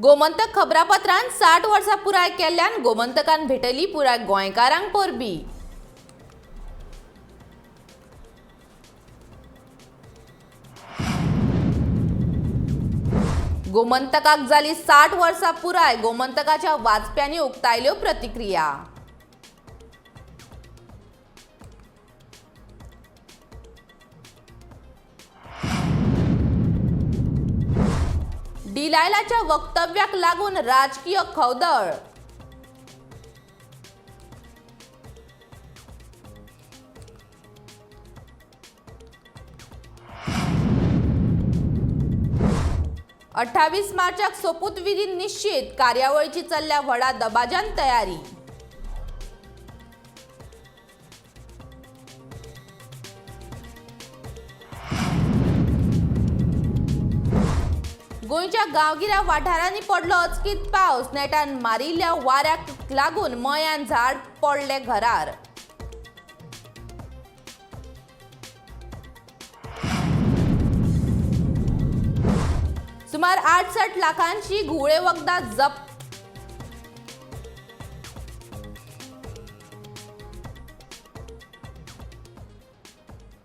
गोमंतक खबरापत्रान 60 वर्सां पुराय केल्ल्यान गोमंतकान भेटयली पुराय गोंयकारांक परबी. गोमंतकाक जाली 60 वर्सां पुराय. गोमंतकाच्या वाचप्यांनी उक्तायल्यो प्रतिक्रिया. डिलायलाच्या वक्तव्याक लागून राजकीय खवदळ. अठ्ठावीस मार्चाक सोपूतविधी निश्चित. कार्यावळीची चल्ल्या व्हडा दबाज्यान तयारी. गोंयच्या गांवगिऱ्या वाठारांनी पडलो अचकीत पावस. नेटान मारिल्ल्या वाऱ्याक लागून मयान झाड पडले घरार. सुमार 68 लाखांची घुंवळे वखदां जप्त.